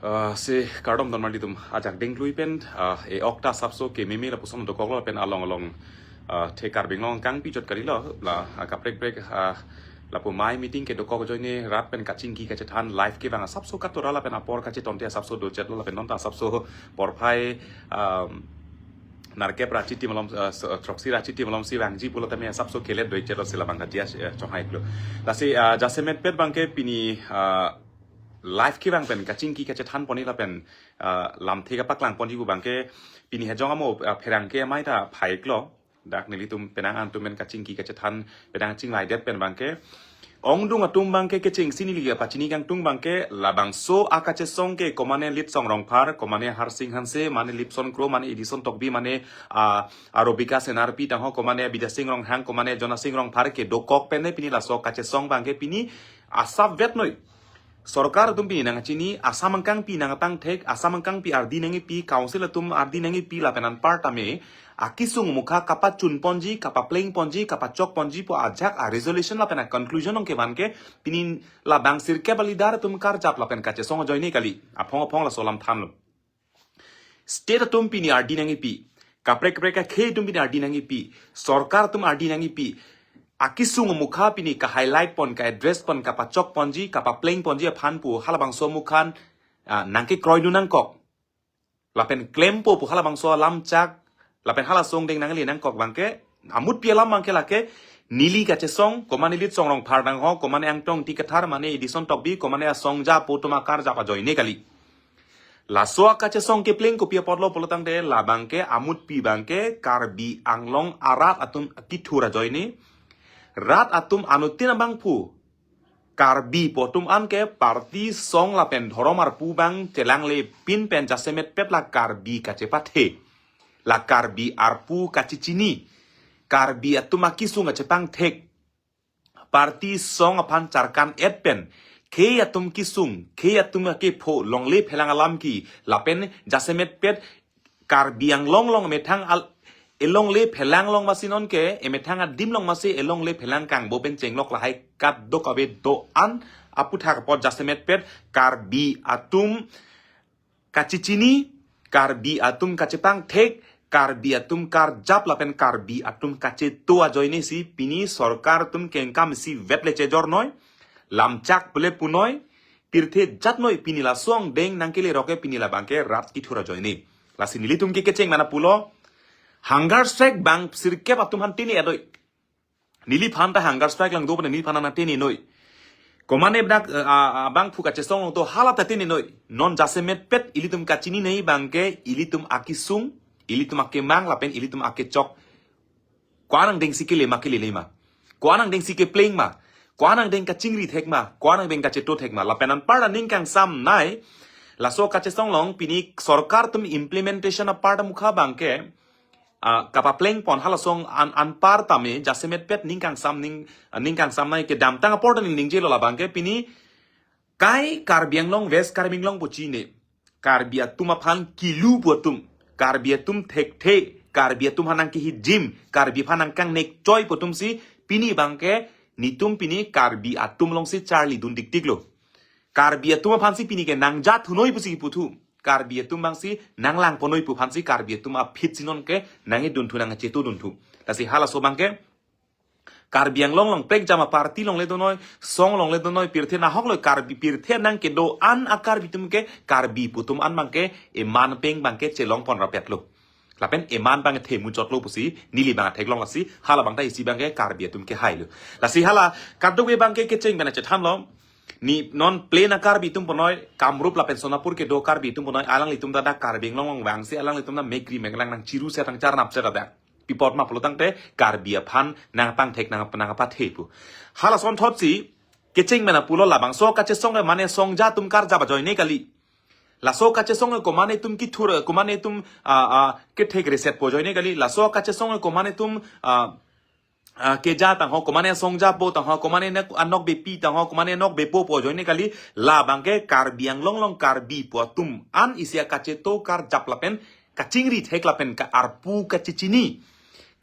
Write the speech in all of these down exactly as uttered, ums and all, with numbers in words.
Ah, si kardom don marli atum, ajak dengklui pen, ah, e-ok ta asapso kememe lapuson dokoklo pen along along, ah, the Karbi Anglong kangpi chot kalilo, la, ah, kaprek prek, ah, lapu mai meeting kedokok ajoine rat pen kachingki kachethan live kevang asapso katora lapen apor kachetonte asapso dochetlo lapen non ta asapso porphai, ah, nerkep ra chitim alom, ah, so, throksi ra chitim alomsi vangji pulo tame asapso kelet doichetlo si labang kadia, eh, chonghai klo. Lasi, ah, jasemet pet abangke pini, ah, live kevang pen kachingki kachethan ponji lapen, ah, lamthe kapaklang ponji pu abangke pini hajong amo, ah, pherangke amei ta phai klo. Dak nelitum penang atum pen kachingki kachethan penang chinglaidet pen abangke ongdung atum abangke kechengsi neli kapachini kangtung abangke labangso akachesong ke komane Litsong Rongphar, komane Harsing Hanse, mane Lipson Kro, mane Edison Tokbi, mane, ah, Arobika Senarpi tangho, komane Bidya Sing Ronghang, komane Jona Sing Rongphar kedokok pen ne pini laso kachesong abangke pini asap vet noi. Sorkar atum pini nangchini, asam angkangpi nangtangthek, asam angkangpi ardi nangkipi, council atum ardi nangkipi lapen anpar tame akisung mukha kapachun ponji, kapapleng ponji, kapachok ponji pu ajak a-resolution lapen a-conclusion ong kevan ke pini labang sirkep a-leader atum karjap lapen kachesong ajoine kali. Aphong aphong laso alam thanlo. State atum pini ardi nangkipi, kaprek kaprek akhei atum pini ardi nangkipi, sorkar atum ardi nangkipi, akisung mukha pini ka-highlight pon, ka-address pon, kapachok ponji, kapapleng ponji aphan pu halabangso mukhan, ah, nangkekroidun nangkok. Lapen klempo pu halabangso alam chak, lapen halasong deng nangle nangkok abangke, amutpi alam abangke lake, neli kachesong, komane Litsong Rongphar tangho, komane Angtong Ingti Kathar, mane Edison Tokbi, komane asongja apo atum akarjap ajoine kali. Laso akachesong kepleng kopi apotlo pulo tangte labangke amutpi abangke Karbi Anglong arat atum kithur ajoine. Rat atum anuttin abangphu Karbi pu atum anke party song lapen dhorom arpu abang chelanglepin pen jasemet pet la Karbi kachepathe, la Karbi arpu kachechini, Karbi atum akisung kachepangthek, party song aphan charkan et pen khei atum kisung, khei atum akepho longle phelang alam ke lapen jasemet pet Karbi Anglong along methang al, elongle phelang along masi nonke, emethang adim along masi elongle phelang kangbo pen chenglok lahai kadokave do-an aputhak apot jasemet pet Karbi atum kachechini, Karbi atum kachepangthek, Karbi atum karjap lapen Karbi atum kacheto ajoine si pini sorkar atum kengkam si vetle chejor noi, lamchak pule punoi, pirthe jat noi pini laso angdeng nangkele roke pini labangke rat kithur ajoine. Lasi nelitum ke kecheng mana pulo, hunger strike bang sirkep atum aphan tini adoi. Neliphan ta hunger strike lang do pen neliphan nangtini noi. Komane dak, eh, a, a, abangphu kachesong along to hala ta tini noi. Non jasemet pet ilitum kachini nei abangke ilitum akisung, ilitum akemang lapen ilitum akechok. Ko-an angdeng si kele ma, kelele ma. Ko-an angdeng si kepleng ma. Ko-an angdeng kachingri thek ma. Ko-an angdeng kacheto thek ma. Lapen anpar ta ning kangsam nei. Laso kachesong along pini sorkar atum implementation apar ta mukha abangke ah, kapapleng pon halasong an, anpar tame jasemet pet ning kangsam ning, ah, ning kangsam nei kedamtang apor ta ning ningjelo labangke pini kai Karbi Anglong West Karbi Anglong pu chine. Karbi atum aphan kilu pu atum. Karbi atum thekthe. Karbi atum aphan nangkehijim. Karbi aphan nangkangnek choi pu atum si pini abangke netum pini Karbi atum along si charlidun dikdiklo. Karbi atum aphan si pini ke nangjat thunoi pusi puthu. Karbi atum abang si nanglang ponoi pu aphan si Karbi atum aphi si nonke nangkedun thu nangcheto dun thu. Lasi halaso abangke Karbi Anglong along prekjam aparty longle donoi, song longle donoi, pirthe nahok loi Karbi pirthe nangkedo-an a-Karbi atum ke Karbi pu atum an abangke eman peng abangke chelong pon rapetlo. Lapen eman abang themu chotlo pusi, neli abang theklong lasi, hala abang ta isi abangke Karbi atum kehailo. Lasi hala, kadokave abangke kecheng pen chethanlo. Ne non plain a-Karbi atum punoi, Kamrup lapen Sonapur kedo Karbi atum punoi, alanglitum ta dak Karbi Anglong along vangsi, alanglitum ta mekri meklang nangchiru setang charnap seta dak. Pi apot ma pulo tangte, Karbi aphan nangpangthek nang, nangpathe pu. Halason thotsi, kecheng pen pulo labangso kachesong ke mane songja atum karjap ajoine kali. Laso kachesong komane atum kithur, komane atum, ah, ah, kethek reset pu ajoine kali. Laso kachesong komane atum, ah, ah, keja tangho, komane songja po tangho, komane nek anok bepi tangho, komane nok bepo pu ajoine kali. Labangke Karbi Anglong along Karbi pu atum an isi akacheto karjap lapen kachingri thek lapen ka arpu kachechini.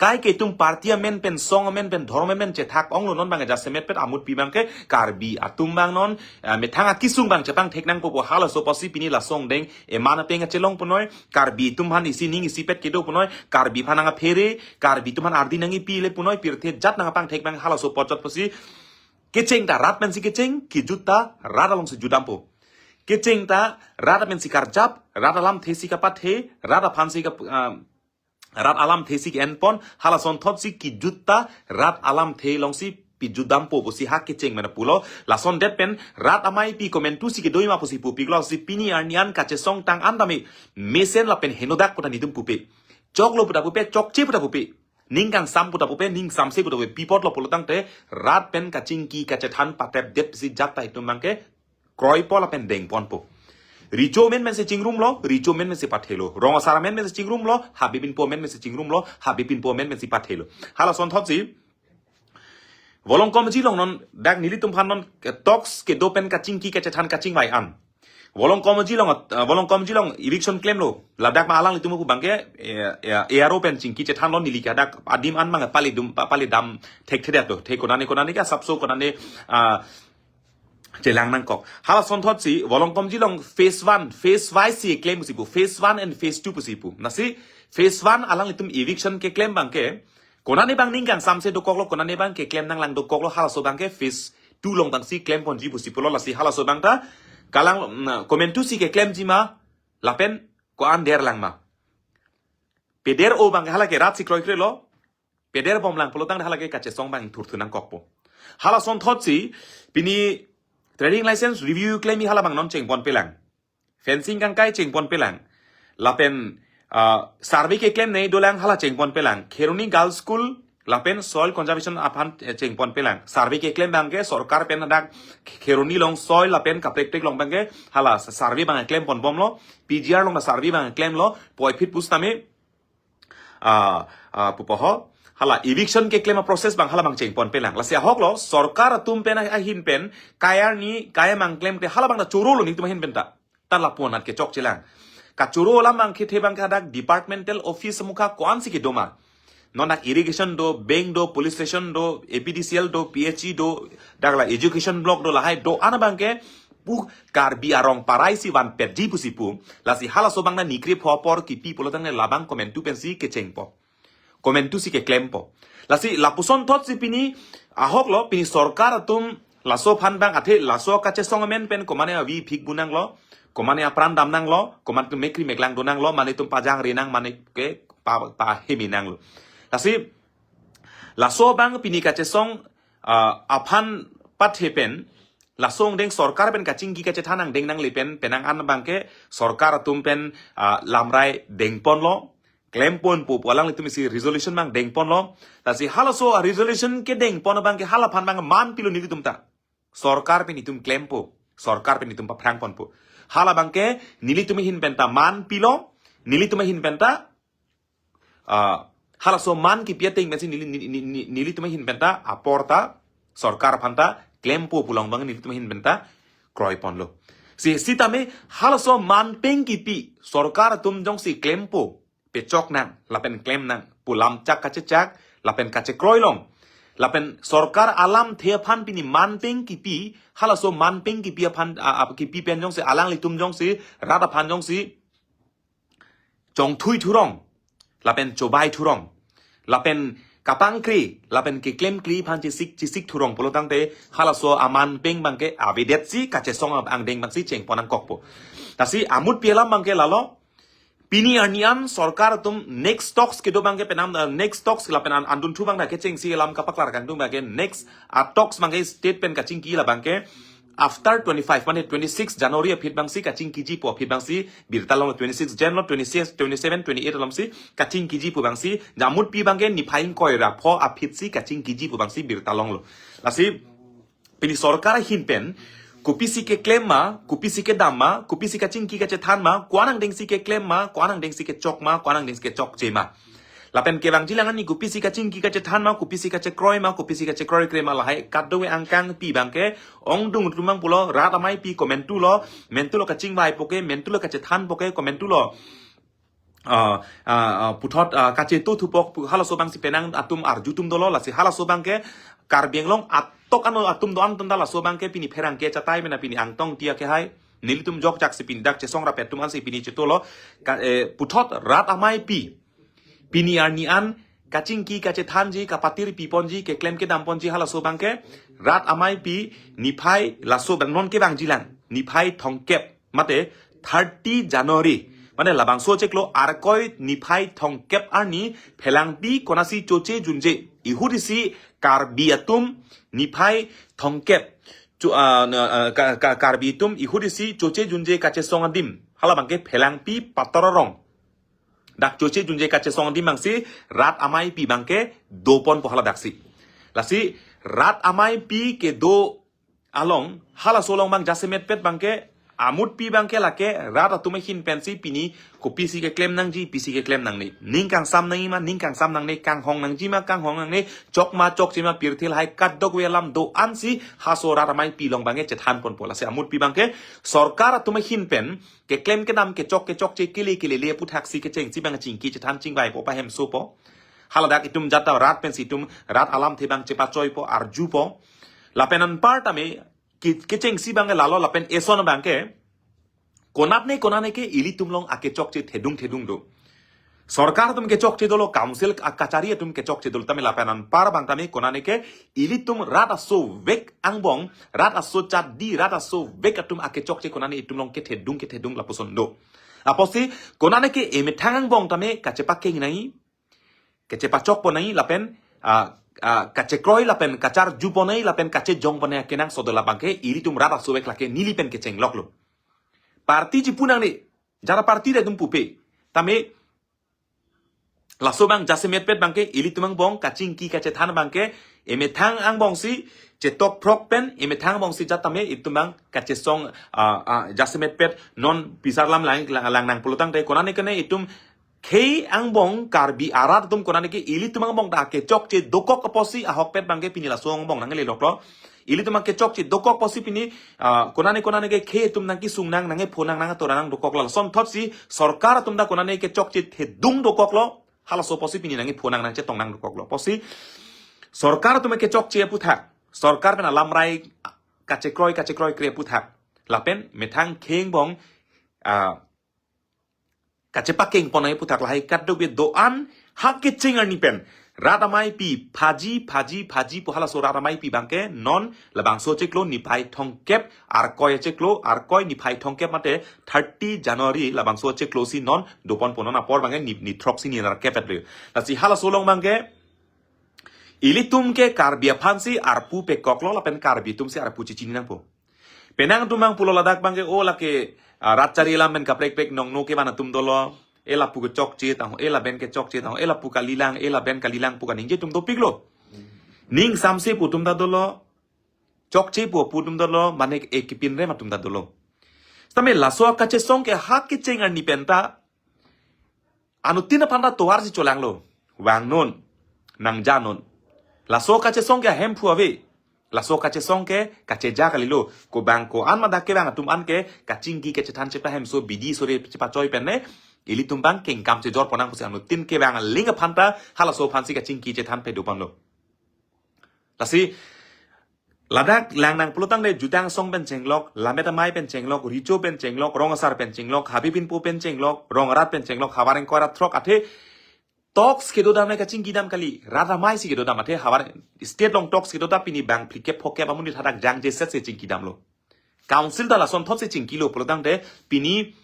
Kaike itum party amen pen, song amen pen, dhorom amen chethak onglo, non bang jasemet pet amutpi bangke Karbi atum bang non, eh, methang akisung bang chepangthek nangpo pu halaso apotsi pini laso angdeng eman apeng achelong punoi, Karbi atum aphan isi ning isi pet kedo punoi, Karbi aphan nangphere, Karbi atum aphan ardi nangpile punoi, pirthe jat nangpangthek bang halaso apot chot apotsi kecheng ta rat pensi kecheng, kejut ta rat alongsi jutdampo. Kecheng ta rat pensi karjap, rat alamthe si kapathe, rat aphan si kap-, ah, rat alamthe si ke-enpon, halason thotsi kejut ta rat alamthe alongsi pejutdampo pusi ha kecheng mena pulo, lasondet pen rat amaipi komantu si kedo ma pusi pupiklo, si pini arni an kachesong tang an tame mesen lapen henodak pu ta netum pupe. Choklo pu ta pupe, chokche pu ta pupe. Ning kangsam pu ta pupe, ning samse pu ta pupe, pi apotlo pulo tangte, rat pen kachingki kachethan patepdet si jat ta itum bangke kroipo lapen dengponpo. Recho amen pensi chingrumlo, Recho amen pensi pathelo. Rong asar amen pensi chingrumlo, Habibinpo amen pensi chingrumlo, Habibinpo amen pensi pathelo. Halason thotsi, Volongkom Jilong non, dak nelitum aphan non, eh, talks kedo pen kachingki kachethan kachingvai an. Volongkom Jilong, eh, Volongkom Jilong eviction klemlo. Ladak ma alanglitum pu bangke, eh, eh, A R O pen chingki chethanlo, neli ke dak adim an mang pali dum, pa-, pali dam thekthedet lo. The konane konane ke asapso konane, ah, chelang nangkok. Halason thotsi, Volongkom Jilong phase one, phase wise si klem pusi pu, phase one and phase two pusi pu. Lasi, phase one alanglitum eviction keklem bangke, konane bang ning kangsamse dokoklo, konane bang keklem nanglang dokoklo, halaso bangke phase two along bangsi klemponji pusi pulo, lasi halaso bang ta, kalang, mm, komantu si keklemji ma, lapen ko-an derlang ma. Peder o bangke halake rat si kroikrelo, pederbomlang pulo tang halake kachesong bang thurthur nangkokpo. Halason thotsi, pini trading license review klem-i hala bang non chengponpelang. Fencing kangkai chengponpelang. Lapen, ah, survey keklemne dolang hala chengponpelang. Kheroni Girls School lapen soil conservation aphan, eh, chengponpelang. Survey keklem bangke sorkar pen dak Kheroni along soil lapen kaprek prek along bangke hala survey bang klemponbomlo. P G R along ta survey bang klemlo. Puvoiphit pusitame, ah, ah, pupo ho. Hala eviction keklem aprocess bang hala bang chengponpelang. Lasi ahoklo, sorkar atum pen ahin pen, kai arni, kai mang klemte hala bang ta chorolo netum ahin pen ta. Ta lapu-an nat kechokchelang. Kachoro alam bang kethe bangke dak departmental office mukha ko-an si kedo ma. Non dak irrigation do, bank do, police station do, A P D C L do, P H E do, dak la education block do, lahai do-an bangke pu Karbi arong parai si vanpetji pusi pu. Lasi halaso bang na nikri pho apor kipi pulo tangte labang komantu pensi kechengpo. Komantu si keklempo. Lasi lapuson thotsi pini ahoklo, pini sorkar atum laso aphan bang athe laso kachesong amen pen komane avi phik bu nanglo, komane apran dam nanglo, komane atum mekri meklang do nanglo, mane atum pajangri nang, mane ke pa, pahemi nanglo. Lasi laso bang pini kachesong, ah, aphan pathe pen, laso angdeng sorkar pen kachingki kachethan angdeng nangle pen, penang an bangke sorkar atum pen, ah, lamrai dengponlo, klemponpo pu alanglitum isi resolution bang dengponlo. Lasi halaso a-resolution kedengpon bangke hala aphan bang man pilo nelitum ta. Sorkar pen itum klempo, sorkar pen itum paphrangponpo. Hala bangke nelitum ahin pen ta man pilo, nelitum ahin pen ta, ah, halaso man kipi ateng pensi neli, neli, neli, neli, nelitum ahin pen ta apor ta sorkar aphan ta klempo pu along bang nelitum ahin pen ta kroiponlo. Si, sitame halaso man peng kipi sorkar atum jongsi klempo, pechok nang, lapen klem nang, pu lamchak kachechak, lapen kachekroi long. Lapen sorkar alamthe aphan pini man peng kipi, halaso man peng kipi aphan, a, a, kipi pen jongsi, alanglitum jongsi, rat aphan jongsi, chongthui thurong, lapen chobai thurong, lapen kapangkri, lapen keklemkri aphan chesik, chesik thurong pulo tangte, halaso aman peng bangke avedet si, kachesong angdeng bangsi chengpon nangkokpo. Lasi amutpi alam bangke lalo, pini arni an sorkar atum next talks kedo bangke penang, eh, next talks lapen an, andunthu bang dak kechengsi alam kapaklar kangtung bangke next a-talks bangke state pen kachingki la bangke after twenty-five, mane twenty-six January aphi bangsi kachingkiji pu aphi bangsi birta longlo, twenty-six Jan lo, twenty-six, twenty-seven, twenty-eight alomsi kachingkiji pu bangsi, amutpi bangke niphai ingkoi ra pho aphi si kachingkiji pu bangsi birta longlo. Lasi pini sorkar ahin pen, kopisi keklem ma, kopisi kedam ma, kopisi kachingki kachethan ma, ko-an angdeng si keklem ma, ko-an angdeng si kechok ma, ko-an angdeng si kechokche ma. Lapen kevangjilang ani kopisi kachingki kachethan ma, kopisi kachekroi ma, kopisi kachekroikre ma, lahai kadokave angkangpi bangke, ongdung tumang pulo, rat amaipi komantulo, mantulo kachingvaipo ke, mantulo kachethanpo ke, komantulo ah, ah, ah, puthot, ah, kacheto thupok pu halaso abangsi penang atum arju atum dolo, lasi halaso abangke Karbi Anglong atok ano atum do-an atum ta laso abangke pini pherangke chatai mena pini angtong tia ke hai. Nelitum jokjak si pini dak chesong rapet atum ansi pini chetolo. Ka, eh, puthot rat ameipi pini arni an kachingki kachethanji kapatir piponji keklem kedam ponji halaso abangke rat ameipi niphai laso abang non kevangjilang niphai thomkep mate thirty January, mane labangso chiklo Arkoi niphai thomkep arni phelangpi konatsi choche junje ihut isi Karbi atum niphai thomkep chu, ah, na, ah, ka, ka, Karbi atum ihut isi choche junje kachesong adim hala abangke phelangpi pator arong dak choche junje kachesong adim abangsi rat ameipi abangke doponpo hala daksi. Lasi rat ameipi kedo along halaso along abang jasemetpet abangke amutpi abangke lake rat atum ahin pensi pini kopisi keklem nangji pisi keklem nangne, ning kangsam nangji ma ning kangsam nangne, kanghong nangji ma kanghong nangne, chok ma chokche ma pirthe lahai kadokave alam do-ansi halaso rat ameipi along abangke chethan ponpo. Lasi amutpi abangke sorkar atum ahin pen keklem kedam kechok kechokche kele kelele aputhaksi kechengsi abang chingki chethan chingvaipo pahemsopo. Haladak itum jata rat pensi itum rat alamthe abang chepachoipo arjupo. Lapen anparta me ke, kechengsi abangke lalo lapen eson abangke konatne konatne ke ilitum along akechokche thedung thedung do. Sorkar atum kechokche dolo, council a kachari atum kechokche dolo, tame lapen anpar abang tame konatne ke ilitum rat asovek angbong, rat aso chadi, rat asovek atum akechokche konatne itum along kethedung kethedung lapuson do. Apotsi konatne ke emethang angbong tame kachepakeng nangji, kachepachokpo nangji lapen, ah, ah, kachekroi lapen kacharjupo nangji lapen kachejongpo nangji akenangsot do labangke ilitum rat asovek lake neli pen kechengloklo. Party chipu nangne, jara party ta itum pupe. Tame laso abang jasemetpet abangke ilitum angbong kachingki kachethan abangke emethang angbongsi chetok phrok pen emethang angbongsi jat tame itum abang kachesong, ah, ah, jasemetpet non bisar lam lang, lang, lang nang pulotangte konatne kene itum khei angbong Karbi arat atum konatne ke ilitum angbong ta kechokche dokok apotsi ahokpet abangke pini laso angbong nangleloklo. Ilitum akechokche dokok apotsi pini, ah, konatne konatne ke khei atum nangkesung nang nangkepho nang nangtoran nang dokoklo. Lasonthotsi sorkar atum ta konatne kechokche thedung dokoklo. Halaso apotsi pini nangkepho nang nangchetong nang dokoklo. Apotsi sorkar atum akechokche aputhak, sorkar pen alamrai kachekroi kachekroi kre aputhak lapen methang khei angbong, ah, kachepakengpo nangji aputhak lahai kadokave do-an ha kecheng arni pen rat ameipi phaji phaji phajipo halaso rat ameipi abangke non labangso chiklo niphai thomkep Arkoi chiklo, Arkoi niphai thomkep mate thirty January labangso chiklosi non doponpo, non apor abangke ni, ni throksi ni nerkep et le. Lasi halaso along abangke ilitum ke Karbi aphansi arpu pekoklo lapen Karbi atumsi arpu chechini nangpo. Penang atum abang pulo ladak abangke o lake, ah, rat chari alam pen kaprek prek nongno kevan atum dolo. E lapu kechokche tangho, e lapen kechokche tangho, e lapu kalilang, e lapen kalilang pu kaningje atum dopiklo. Ning samse pu atum ta dolo. Chokche pu pu atum dolo, mane e kepinrem atum ta dolo. Tame laso kachesong ke ha kecheng arni pen ta anuttin aphan ta tovarsi cholanglo. Vangnon, nangjanon. Laso kachesong ke ahemphu ave. Laso kachesong ke kacheja kalilo. Kobang ko-an ma dak kevang atum an ke kachingki kachethan chepahemso bidi sore chepachoi pen ne ilitum abang kengkam chejorpo nang pusi anuttin kevang aling aphan ta halaso aphansi kachingki chethan pedoponlo. Lasi ladak lang nang pulotangte jutang asong pen chenglok, lammet amei pen chenglok, richo pen chenglok, rong asar pen chenglok, habe pinpo pen chenglok, rong arat pen chenglok, havar ingkoi ra throk athe talks kedodam nai kachingkidam kali, rat ameisi kedodam athe havar state along talks kedo ta pini bang phlikep phokep amonit hadak jangjesetsi chingkidamlo. Council ta lasonthotsi chingkilo pulotangte pini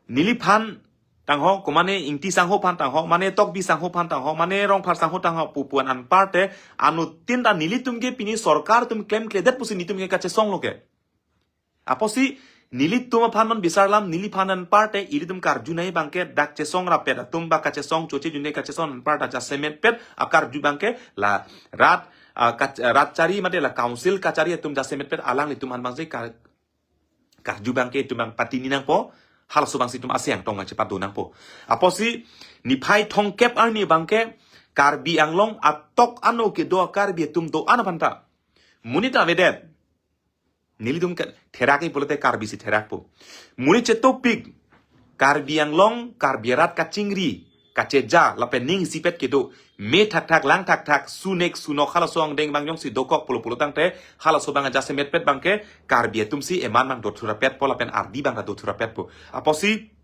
neliphan tangho, komane Ingti sangho aphan tangho, mane Tokbi sangho aphan tangho, mane Rongphar sangho tangho pu pu-an anparte anuttin ta nelitum ke pini sorkar atum klemkledet pusi nelitum ke kachesonglo ke. Apotsi nelitum aphan non bisar alam, neliphan anparte ilitum karju nangji abangke dak chesong rapet atum ba kachesong choche junde kachesong anpar ta jasemetpet akarju abangke la rat, ah, kach-, rat chari mate la council kachari atum jasemetpet alanglitum aphan abangsi kar-, karju abangke itum abang patini nangpo, halaso abangsi itum ase angtong nangchepado nangpo. Apotsi niphai thomkep arni abangke Karbi Anglong atok ano kedo Karbi atum do-an aphan ta monit avedet. Nelitum ke therak-i pulote Karbisi therakpo. Monit chetopik Karbi Anglong, Karbi arat kachingri, kacheja, lapen ning isipet kedo, me thakthak, lang thakthak, sunek, sunok, halaso angdeng abang jongsi dokok pulo pulo tangte, halaso abang ajasemetpet abangke, Karbi atumsi eman abang dothurapetpo lapen ardi abang dothurapetpo. Apotsi,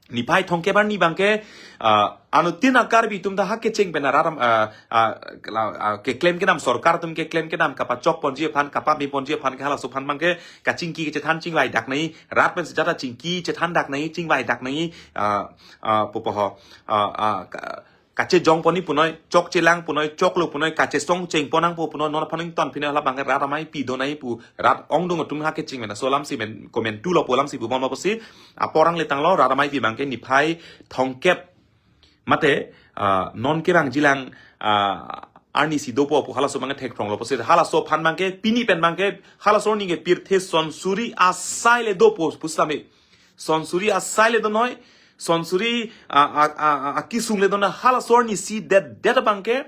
niphai thomkep arni abangke, ah, anuttin a-Karbi atum ta ha kecheng pen arat, ah, ah, la, ah, keklem kedam, sorkar atum keklem kedam kapachok ponji aphan, kapame ponji aphan ke halaso aphan abangke kachingki kachethan chingvai dak nangji, rat pensi jata chingki chethan dak nangji, chingvai dak nangji, ah, ah, pupo ho, ah, ah, ka-, kachejong pon nangji punoi, chok chelang punoi, choklo punoi, kachesong cheng pon nangpo punoi, non aphan ington pine hala abangke rat amaipi do nangji pu, rat ongdung atum ha kecheng pen, so alamsi men, komentu lo pu alamsi pu bom apotsi, apor angle tanglo, rat amaipi abangke niphai thomkep. Mate, ah, non kevangjilang, ah, arnisi dopo pu halaso abangke thekphronglo apotsi, halaso aphan abangke, pini pen abangke, halaso arni ke pirthe sonsuri asai le dopo pusitame. Sonsuri asai le donoi, sonsuri, ah, ah, ah, ah, akisung le donoi, halaso arnisi det det abangke,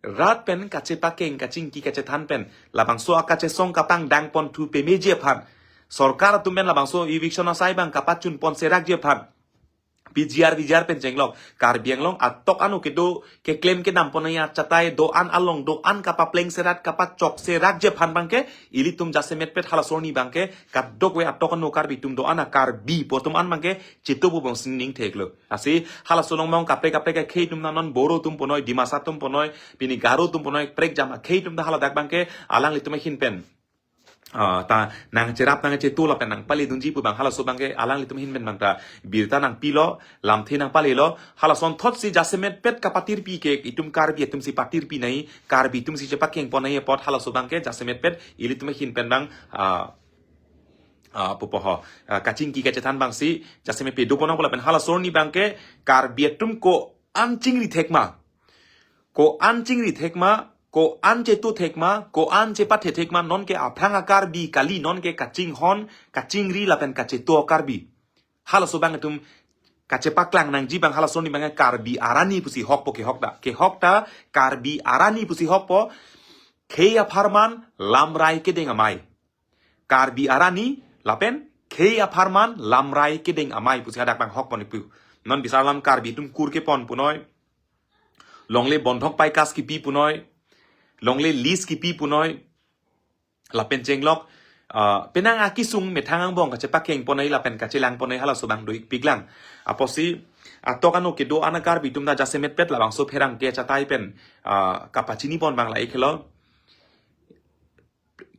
rat pen kachepakeng, kachingki kachethan pen, labangso akachesong kapangdang ponthu pemeji aphan, sorkar atum pen labangso eviction asai abang kapachun pon serakji aphan, P G R, V G R pen chenglok, Karbi Anglong atok ano kedo, keklem kedam pon nangji achatai do-an along do-an kapapleng serak, kapachok serakji aphan abangke, ilitum jasemetpet halaso arni abangke, kadokave atok ano Karbi atum do-an a-Karbi pu atum an abangke, chetu pu bom sining theklo. Lasi, halaso along mong kaprek kaprek akhei atum ta non Boro atum punoi, Dimasa atum punoi, pini Garo atum punoi, prekjam akhei atum ta haladak abangke, alanglitum ahin pen. Ah, ta nangcherap nangchetu lapen nangpale dunji pu abang halaso abangke alanglitum ahin pen abang ta birta nangpilo, lamthe nangpalelo, halason thotsi jasemetpet kapatirpi ke itum Karbi atumsi patirpi nangji, Karbi atumsi chepakeng pon nangji apot halaso abangke jasemetpet ilitum ahin pen abang, ah, ah, pupo ho, ah, kachingki kachethan abangsi jasemetpet do pon nangpo lapen halaso arni abangke Karbi atum ko-an chingri thekma. Ko-an chingri thekma, ko-an chetu thekma, ko-an chepathe thekma, nonke aphrang a-Karbi kali, nonke kachinghon, kachingri lapen kachetu a-Karbi. Halaso abang atum kachepaklang nangji abang halaso arni abang Karbi arani pusi hokpo, kehok ta. Kehok ta Karbi arani pusi hokpo, khei apharman lamrai kedeng amei. Karbi arani lapen khei apharman lamrai kedeng amei pusi hadak abang hok pon pu. Non bisar alam Karbi atum kur kepon punoi, longle bondhok paikas kipi punoi, longle lease kipi punoi, lapen chenglok, ah, penang akisung methang angbong kachepakeng pon nangji lapen kachelang pon nangji halaso abang do-ikpiklang. Apotsi, atok ano kedo-an a-Karbi atum ta jasemetpet labangso pherangke achatai pen, ah, kapachini pon abang la-ik helo.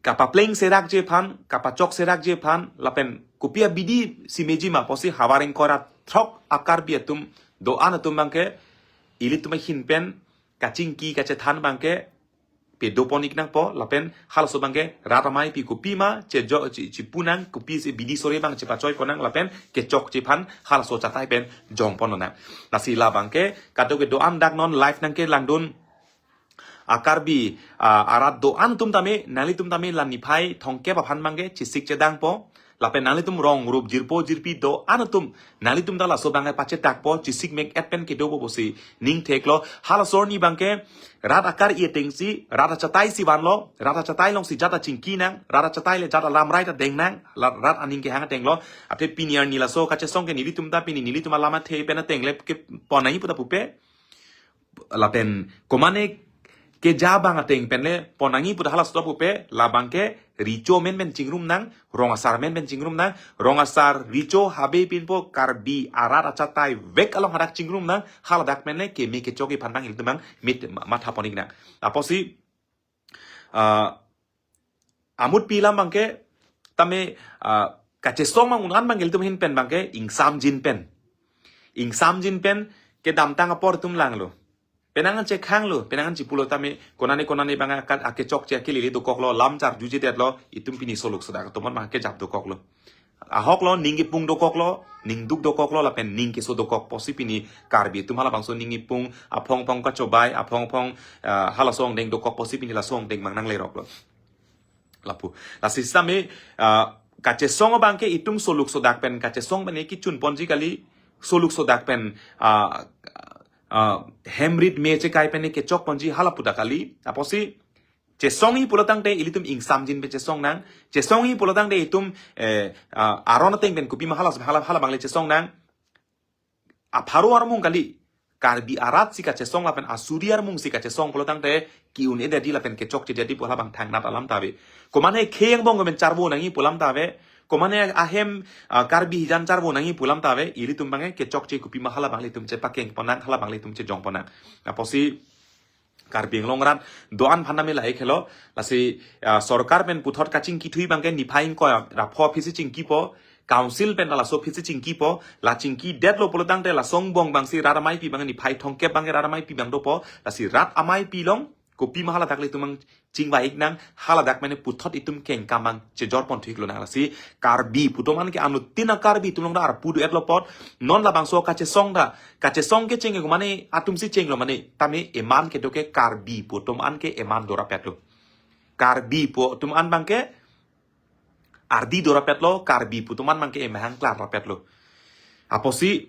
Kapapleng serakji aphan, kapachok serakji aphan, lapen kopi abidi si meji ma pusi havar ingkoi ra throk a-Karbi atum, do-an atum abangke, ilitum ahin pen, kachingki kachethan abangke, pedo pon-ik nangpo, lapen halaso abangke, rat amaipi kopi ma, chejo, che, chepu nang, kopisi bidi sore abang chepachoi pon nang, lapen kechokche aphan, halaso achatai pen, jong pon nang. Lasi la abangke, kadokave do-an dak non live nangkelang dun, a-Karbi, ah, arat do-an atum tame, nanglitum tame la niphai thomkep aphan abangke chesik chedangpo. Lapen nanglitum rong rup jirpo jirpi do-an atum, nanglitum ta laso abangke pachetakpo, chesik mek-et pen kedopo pusi ning theklo. Halaso arni abangke rat akar-i atengsi, rat achatai si vanlo, rat achatai alongsi jata chingki nang, rat achatai le jata lamrai ta deng nang, la, rat aning kehang atenglo. Athe pini arni laso kachesong ke nelitum ta pini nelitum alam athe pen ateng le kepon nangji pu ta pupe. Lapen komane keja abang ateng pen le pon nangji pu ta halaso ta pupe, la abangke recho amen pen chingrum nang, rong asar amen pen chingrum nang, rong asar recho habe pinpo Karbi arat achatai vek along hadak chingrum nang, haladak pen le keme kechokche aphan abang ilitum abang mit ma-, matha pon-ik nang. Apotsi, ah, amut pi alam abangke, tame, ah, kachesong abang un-an abang ilitum ahin pen abangke, ingsamjin pen. Ingsamjin pen, kedamtang apor atum langlo. Penang an chekhanglo, penang an chepulo tame, konane konane abang akat akechokche akelele dokoklo, lam charjuje detlo, itum pini soluk sodak atum abang kejap dokoklo. Ahoklo, ning kepung dokoklo, ning duk dokoklo, lapen ning keso dokok pusi pini Karbi atum halabangso ning kepung, aphong aphong kachobai, aphong aphong, ah, halaso angdeng dokok pusi pini laso angdeng abang nangleroklo. Lapu. Lasi sitame, ah, kachesong abangke itum soluk sodak pen, kachesong pen kechun ponji kali, soluk sodak pen, ah, ah, hem rit me chekai pen kechok ponji halapu ta kali. Apotsi, chesongji pulo tangte ilitum ingsamjin pen chesong nang. Chesongji pulo tangte itum, eh, ah, aron ateng pen kopima hala, hala, hala abang le chesong nang. apharo armung kali. Karbi arat si kachesong lapen asuri armung si kachesong pulo tangte ki-un-e dadi lapen kechokche dadi pu halabang thangnat alam ta ave. Komane khei angbong men charvo nangji pu alam ta ave. Komane ahem, ah, Karbi hijan charvo nangji pu alam ta ave. Ilitum abangke kechokche kopima halabang ilitum chepakeng ponnang, halabang ilitum chejong ponnang. Apotsi Karbi Anglong arat do-an aphan tame lahei khelo, lasi, ah, sorkar pen puthot kachingki thu abangke niphai ingkoi ra pho aphisi chingkipo, council pen laso aphisi chingkipo, la chingkidetlo pulo tangte laso angbong abangsi rat ameipi abang niphai thomkep abangke rat ameipi abang dopo, lasi rat ameipi along kopima haladak ilitum abang chingvai-iknang, haladak mane puthot itum kengkam abang chejor pon thu-iklonang. Lasi Karbi pu atum an ke anuttin a-Karbi atum along ta arpu do-etlo apot, non labangso kachesong ta, kachesong kecheng ke mane atum si chenglo mane, tame eman kedo ke Karbi pu atum an ke eman dorapetlo. Karbi pu atum an abangke ardi dorapetlo, Karbi pu atum an abangke emahang klar rapetlo. Apotsi,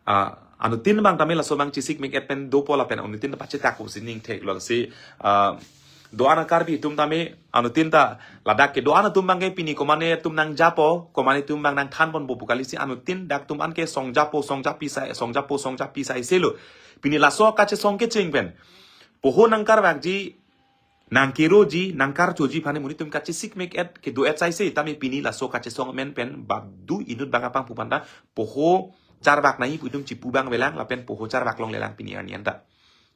ah, anuttin abang tame laso abang chesik mek-et pen dopo lapen anuttin ta pachetak pusi ning theklo si, ah, do-an a-Karbi atum tame anuttin ta ladak ke do-an atum abangke pini komane atum nangjapo, komane atum abang nangthan ponpo pu kali si anuttin dak atum an ke songjapo, songjapi sai, songjapo, songjapi sai selo. Pini laso kachesong kecheng pen poho nangkarvakji, nangkeroji, nangkarchoji aphan monit atum kachesik mek-et kedo-et sai se, tame pini laso kachesong amen pen badu inut abang apangpu aphanta poho charvak nangji pu itum chipu abang avelang lapen poho charvak longlelang pini arni anta.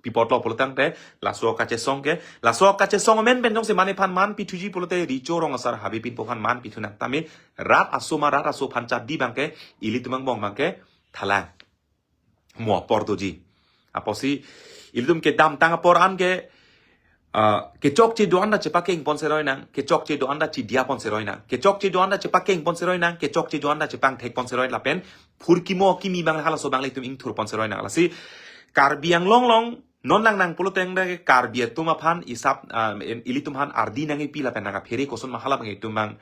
Pi apotlo pulo tangte laso kachesong ke, laso kachesong amen pen jongsi mane aphan man pithuji pulote Richo Rong asar habe pinpo aphan man pithunang, tame rat aso ma rat aso aphan chadi abangke ilitum angbong abangke thalang mo apor doji. Apotsi ilitum kedamtang apor an ke, ah, kechokche do-an ta chepakeng pon seroi nang, kechokche do-an ta chidia pon seroi nang, kechokche do-an ta chepakeng pon seroi nang, kechokche do-an ta chepangthek pon seroi lapen phurkimo kimi abang halaso abang ilitum ingthur pon seroi nang. Lasi Karbi Anglong along non nangnang pulo tangte Karbi atum aphan isap, ah, in-, ilitum aphan ardi nangkipi lapen nangkaphere koson ma hala abang itum abang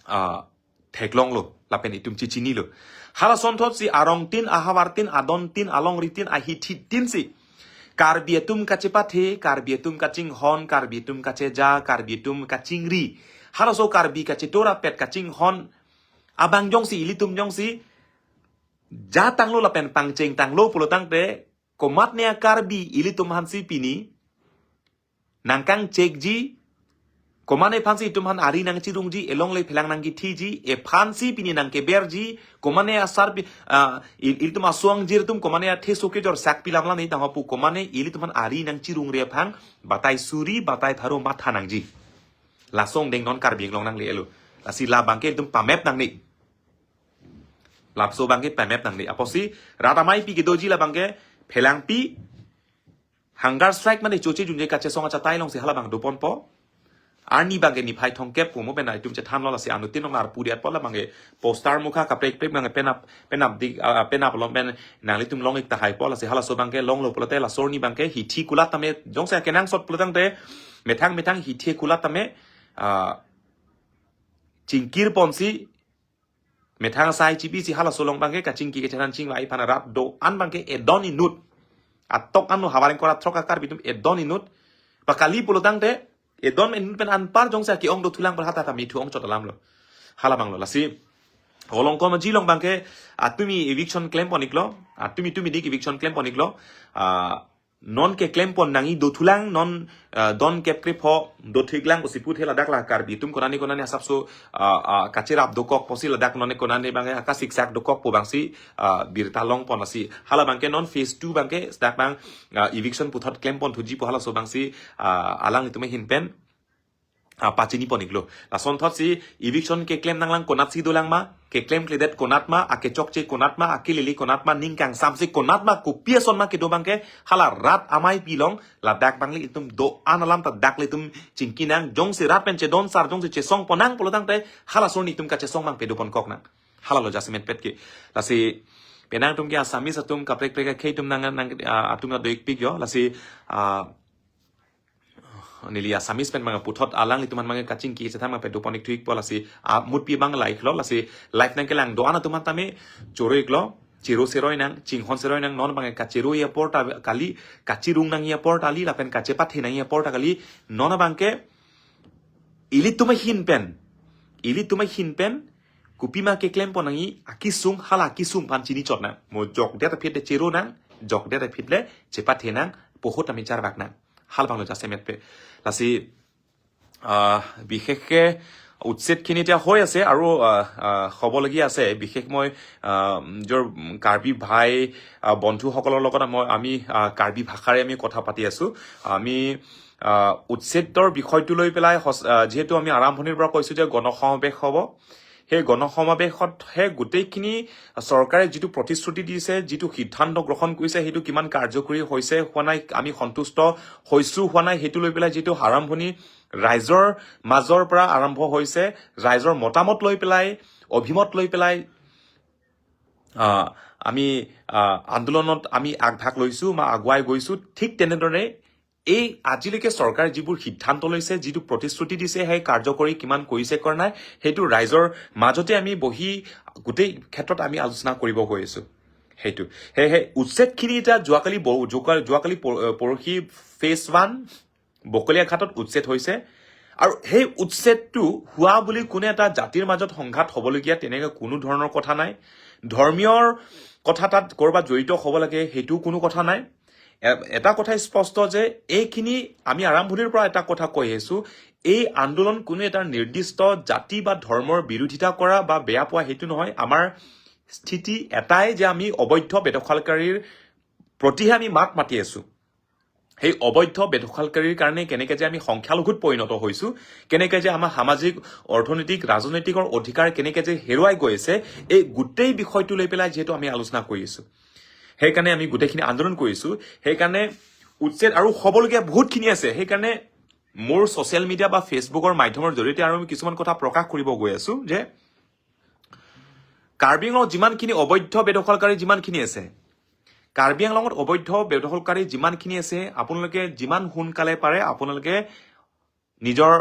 ah, theklonglo, lapen itum chechinilo. Halason thotsi arongtin, ahavartin, adontin, alongritin, ahithitin si Karbi atum kachepathe, Karbi atum kachinghon, Karbi atum kacheja, Karbi atum kachingri, halaso Karbi kachetorapet kachinghon abang jongsi ilitum jongsi jatanglo lapen pangchengtanglo pulo tangte komatne a-Karbi ilitum aphansi pini nangkangchekji, komane aphansi itum aphan ari nangchirungji, elongle phelang nangkithiji, ephansi pini nangkeberji, komane asar pi-, ah, il-, ilitum aso angjir atum komane atheso kejor sak pilam lang ni tangho pu komane ilitum aphan ari nangchirungre aphan batai suri, batai pharo matha nangji. Laso angdeng non Karbi Anglong nangle-etlo. Lasi la abangke itum pamep nangne. Laso abangke pamep nangne. Apotsi rat ameipi kedoji la abangke phelangpi hunger strike mane choche junje kachesong achatai alongsi hala abang doponpo. Arni abangke niphai thomkep komo pen itum chethanlo, lasi anuttin along arpu diat po la abangke poster mukha kaprek prek abangke penap, penap dik, ah, penap along pen nanglitum long-ik tahai po, lasi halaso abangke longlo pulote laso arni abangke hithi kulat tame jongsi akenangsot pulo tangte methang methang hithi kulat tame, ah, chingkir ponsi methang asai chibisi halaso along abangke kachingki kachethan chingvai aphan rat do-an abangke edon inut. Atok anlo havar ingkoi ra throk a-Karbi atum edon inut. Pakali pulo tangte edon inut pen anpar jongsi ake-ong dothulang pu hata ta mithu ongchot alamlo. Hala abanglo. Lasi Holongkom aji along abangke atumi eviction klem pon-iklo. Atumi tumi dik eviction klem pon-iklo. Ah, non keklem pon nangji dothulang, non, ah, don kep krepho dotheklang pusi puthe ladak la Karbi atum konane konane asapso, ah, ah, kacherap dokok pusi ladak nonne konane abang akasiksak dokokpo abangsi, ah, birta long pon asi. Hala abangke non phase two abangke dak abang, ah, eviction puthot klem pon thuji pu halaso abangsi, ah, alanglitum ahin pen ah, pachini pon-iklo. Lason thotsi eviction keklem nanglang konatsi dolang ma, keklemkledet konat ma, akechokche konat ma, akelele konat ma, ning kangsamse konat ma, kopi ason ma kedo abangke, hala rat ameipi along, ladak abang ilitum do-an alam ta dak ilitum chingki nang, jongsi rat pen chedon sar, jongsi chesong pon nang pulo tangte, halaso arni itum kachesong abang pado pon kok nang. Halalo jasemet pet ke. Lasi penang atum ke Assamese atum kaprek prek akhei atum nang, nang, ah, atum na do-ikpik jo. Lasi, ah, neli Assamese pen abang puthot alanglitum aphan abang kachingki chethan abang pado pon-ik thu-ikpo lasi, ah, mutpi abang la-iklo lasi live nangkelang do-an atum aphan tame choro-iklo, chero seroi nang, chinghon seroi nang, non abang kachero-i apor ta kali, kachirung nangji apor ta kali, lapen kachepathe nangji apor ta kali, non abangke ilitum ahin pen, ilitum ahin pen, Kopima keklem pon nangji akesung, hala akesung aphan chini chot nang. Mo jokdet aphi le chero nang, jokdet aphi le chepathe nang, pohot ami charbak nang. Hal abang lo jasemet pe. Lasi, আহ, বিশেষকে উচ্ছেদখিনি এতিয়া হৈ আছে আৰু, আহ, আহ, হ'বলগীয়া আছে। বিশেষ মই, আহ, নিজৰ কাৰ্বি ভাই, আহ, বন্ধুসকলৰ লগত মই, আমি, আহ, কাৰ্বি ভাষাৰে আমি কথা পাতি আছো। আমি, আহ, উচ্ছেদৰ বিষয়টো লৈ পেলাই সচ-, আহ, যিহেতু আমি আৰম্ভণিৰ পৰা কৈছো যে গণসমাৱেশ হ'ব, সেই গণসমাৱেশতহে গোটেইখিনি চৰকাৰে যিটো প্ৰতিশ্ৰুতি দিছে, যিটো সিদ্ধান্ত গ্ৰহণ কৰিছে, সেইটো কিমান কাৰ্যকৰী হৈছে হোৱা নাই, আমি সন্তুষ্ট হৈছো হোৱা নাই, সেইটো লৈ পেলাই যিটো আৰম্ভণি ৰাইজৰ মাজৰ পৰা আৰম্ভ হৈছে, ৰাইজৰ মতামত লৈ পেলাই, অভিমত লৈ পেলাই, আহ, আমি, আহ, আন্দোলনত আমি আগভাগ লৈছো বা আগুৱাই গৈছো। ঠিক তেনেদৰে এই আজিলৈকে চৰকাৰে যিবোৰ সিদ্ধান্ত লৈছে, যিটো প্ৰতিশ্ৰুতি দিছে, সেই কাৰ্যকৰী কিমান কৰিছে কৰা নাই, সেইটো ৰাইজৰ মাজতে আমি বহি গোটেই ক্ষেত্ৰত আমি আলোচনা কৰিব গৈ আছো। সেইটো সেয়েহে উচ্ছেদখিনি এতিয়া যোৱাকালি ব-, যোৱা-, যোৱাকালি পৰ-, পৰহি ফেজ ওৱান বকলীয়াঘাটত উচ্ছেদ হৈছে। আৰু সেই উচ্ছেদটো হোৱা বুলি কোনে এটা জাতিৰ মাজত সংঘাত হ'বলগীয়া তেনেকে কোনো ধৰণৰ কথা নাই। ধৰ্মীয়ৰ কথা তাত ক'ৰবাত জড়িত হ'ব লাগে, সেইটোও কোনো কথা নাই। এ-, এটা কথা স্পষ্ট যে এইখিনি আমি আৰম্ভণিৰ পৰা এটা কথা কৈ আহিছো, এই আন্দোলন কোনো এটা নিৰ্দিষ্ট জাতি বা ধৰ্মৰ বিৰোধিতা কৰা বা বেয়া পোৱা সেইটো নহয়। আমাৰ স্থিতি এটাই যে আমি অবৈধ বেদখলকাৰীৰ প্ৰতিহে আমি মাত মাতি আছো। সেই অবৈধ বেদখলকাৰীৰ কাৰণে কেনেকে যে আমি সংখ্যালঘুত পৰিণত হৈছো, কেনেকে যে আমাৰ সামাজিক, অৰ্থনৈতিক, ৰাজনৈতিকৰ অধিকাৰ কেনেকে যে হেৰুৱাই গৈ আছে, এই গোটেই বিষয়টো লৈ পেলাই যিহেতু আমি আলোচনা কৰি আছো, সেইকাৰণে আমি গোটেইখিনি আন্দোলন কৰিছো। সেইকাৰণে উচ্ছেদ আৰু হ'বলগীয়া বহুতখিনি আছে। সেইকাৰণে মোৰ ছ'চিয়েল মিডিয়া বা ফেচবুকৰ মাধ্যমৰ জৰিয়তে আৰু আমি কিছুমান কথা প্ৰকাশ কৰিব গৈ আছো যে কাৰ্বি আংলঙত যিমানখিনি অবৈধ বেদখলকাৰী যিমানখিনি আছে, কাৰ্বি আংলঙত অবৈধ বেদখলকাৰী যিমানখিনি আছে, আপোনালোকে যিমান সোনকালে পাৰে আপোনালোকে নিজৰ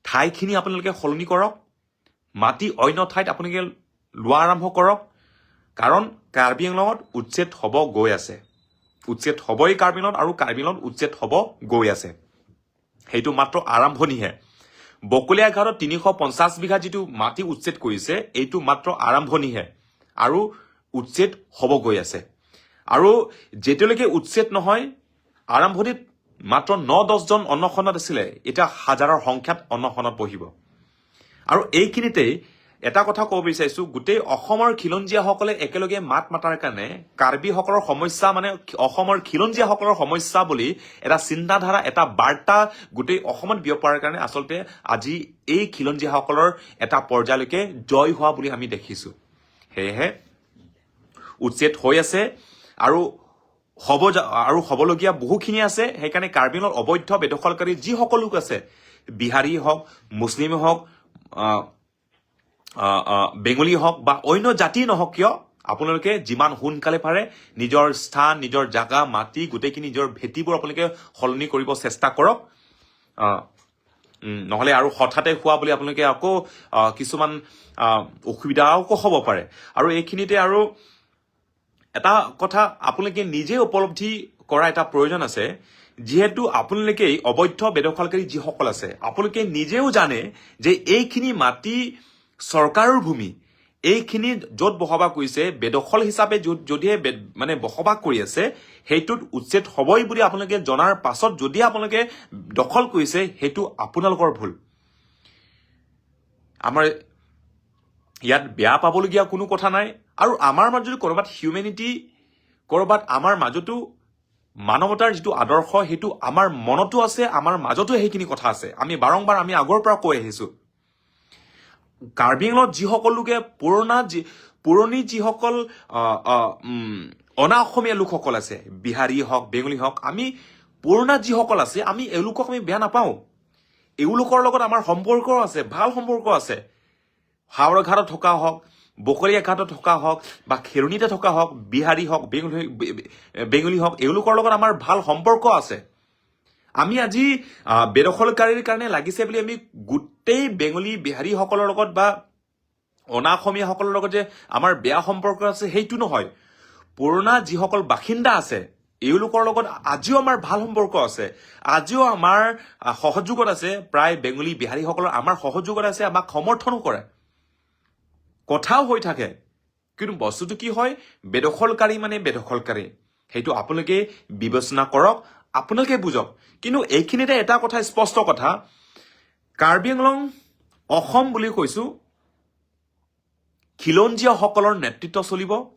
ঠাইখিনি আপোনালোকে সলনি কৰক, মাটি অন্য ঠাইত আপোনালোকে লোৱা আৰম্ভ কৰক, কাৰণ কাৰ্বি আংলঙত উচ্ছেদ হ'ব গৈ আছে। উচ্ছেদ হ'বই কাৰ্বি আংলঙত আৰু কাৰ্বি আংলঙত উচ্ছেদ হ'ব গৈ আছে। সেইটো মাত্ৰ আৰম্ভণিহে। বকলীয়াঘাটত তিনিশ পঞ্চাশ বিঘা যিটো মাটি উচ্ছেদ কৰিছে, এইটো মাত্ৰ আৰম্ভণিহে আৰু উচ্ছেদ হ'ব গৈ আছে। আৰু যেতিয়ালৈকে উচ্ছেদ নহয়, আৰম্ভণিত মাত্ৰ ন দহজন অনশনত আছিলে, এতিয়া হাজাৰৰ সংখ্যাত অনশনত বহিব। আৰু এইখিনিতেই এটা কথা ক'ব বিচাৰিছো, গোটেই অসমৰ খিলঞ্জীয়াসকলে একেলগে মাত মাতাৰ কাৰণে কাৰ্বিসকলৰ সমস্যা, মানে অসমৰ খিলঞ্জীয়াসকলৰ সমস্যা বুলি এটা চিন্তাধাৰা, এটা বাৰ্তা গোটেই অসমত বিয়পাৰ কাৰণে আচলতে আজি এই খিলঞ্জীয়াসকলৰ এটা পৰ্যায়লৈকে জয় হোৱা বুলি আমি দেখিছো। সেয়েহে উচ্ছেদ হৈ আছে আৰু হ'ব যা-, আৰু হ'বলগীয়া বহুখিনি আছে। সেইকাৰণে কাৰ্বি আংলঙৰ অবৈধ বেদখলকাৰী যিসকল লোক আছে, বিহাৰী হওক, মুছলিমে হওক, আহ, আহ, আহ, বেংগলী হওক বা অন্য জাতি নহওক কিয়, আপোনালোকে যিমান সোনকালে পাৰে নিজৰ স্থান, নিজৰ জাগা, মাটি, গোটেইখিনি নিজৰ ভেটিবোৰ আপোনালোকে সলনি কৰিব চেষ্টা কৰক। আহ, উম, নহ'লে আৰু হঠাতে হোৱা বুলি আপোনালোকে আকৌ, আহ, কিছুমান, আহ, অসুবিধা আকৌ হ'ব পাৰে। আৰু এইখিনিতে আৰু এটা কথা আপোনালোকে নিজে উপলব্ধি কৰা এটা প্ৰয়োজন আছে। যিহেতু আপোনালোকে এই অবৈধ বেদখলকাৰী যিসকল আছে, আপোনালোকে নিজেও জানে যে এইখিনি মাটি চৰকাৰৰ ভূমি, এইখিনি য'ত বসবাস কৰিছে, বেদখল হিচাপে য'ত যদিহে বে-, মানে বসবাস কৰি আছে, সেইটোত উচ্ছেদ হ'বই বুলি আপোনালোকে জনাৰ পাছত যদি আপোনালোকে দখল কৰিছে, সেইটো আপোনালোকৰ ভুল। আমাৰ ইয়াত বেয়া পাবলগীয়া কোনো কথা নাই। আৰু আমাৰ মাজতো ক'ৰবাত হিউমেনিটি, ক'ৰবাত আমাৰ মাজতো মানৱতাৰ যিটো আদৰ্শ, সেইটো আমাৰ মনতো আছে, আমাৰ মাজতো সেইখিনি কথা আছে। আমি বাৰংবাৰ, আমি আগৰ পৰা কৈ আহিছো, কাৰ্বি আংলঙত যিসকল লোকে পুৰণা যি-, পুৰণি যিসকল, আহ, আহ, উম, অনা অসমীয়া লোকসকল আছে, বিহাৰী হওক, বেংগলী হওক, আমি পুৰণা যিসকল আছে, আমি এওঁলোকক আমি বেয়া নাপাওঁ। এওঁলোকৰ লগত আমাৰ সম্পৰ্ক আছে, ভাল সম্পৰ্ক আছে। হাওৰাঘাটত থকা হওক, বকলীয়াঘাটত থকা হওক বা খেৰণিতে থকা হওক, বিহাৰী হওক, বেংগলী, বে-, বে-, বেংগলী হওক, এওঁলোকৰ লগত আমাৰ ভাল সম্পৰ্ক আছে। আমি আজি, আহ, বেদখলকাৰীৰ কাৰণে লাগিছে বুলি আমি গোটেই বেংগলী বিহাৰীসকলৰ লগত বা অনা অসমীয়াসকলৰ লগত যে আমাৰ বেয়া সম্পৰ্ক আছে, সেইটো নহয়। পুৰণা যিসকল বাসিন্দা আছে, এওঁলোকৰ লগত আজিও আমাৰ ভাল সম্পৰ্ক আছে, আজিও আমাৰ, আহ, সহযোগত আছে। প্ৰায় বেংগলী বিহাৰীসকলৰ আমাৰ সহযোগত আছে, আমাক সমৰ্থনো কৰে। কথাও হৈ থাকে। কিন্তু বস্তুটো কি হয়? বেদখলকাৰী মানে বেদখলকাৰী। সেইটো আপোনালোকে বিবেচনা কৰক, আপোনালোকে বুজক। কিন্তু এইখিনিতে এটা কথা স্পষ্ট কথা, কাৰ্বি আংলং অসম বুলি কৈছো, খিলঞ্জীয়াসকলৰ নেতৃত্ব চলিব,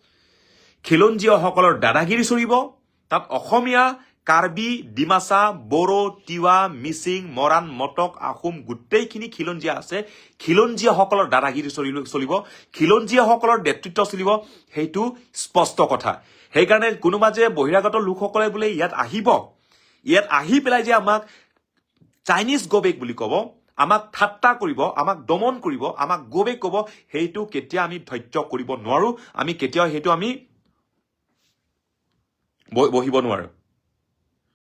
খিলঞ্জীয়াসকলৰ দাদাগিৰি চলিব। তাত অসমীয়া, কাৰ্বি, ডিমাচা, বড়ো, তিৱা, মিচিং, মৰাণ, মটক, আহোম গোটেইখিনি খিলঞ্জীয়া আছে। খিলঞ্জীয়াসকলৰ দাদাগিৰি চলিব, চলিব, খিলঞ্জীয়াসকলৰ নেতৃত্ব চলিব, সেইটো স্পষ্ট কথা। সেইকাৰণে কোনোবা যে বহিৰাগত লোকসকলে বোলে ইয়াত আহিব, ইয়াত আহি পেলাই যে আমাক চাইনিজ গো বেক বুলি ক'ব, আমাক ঠাট্টা কৰিব, আমাক দমন কৰিব, আমাক গো বেক ক'ব, সেইটো কেতিয়া আমি ধৈৰ্য কৰিব নোৱাৰো, আমি কেতিয়াও সেইটো আমি ব- বহিব নোৱাৰো।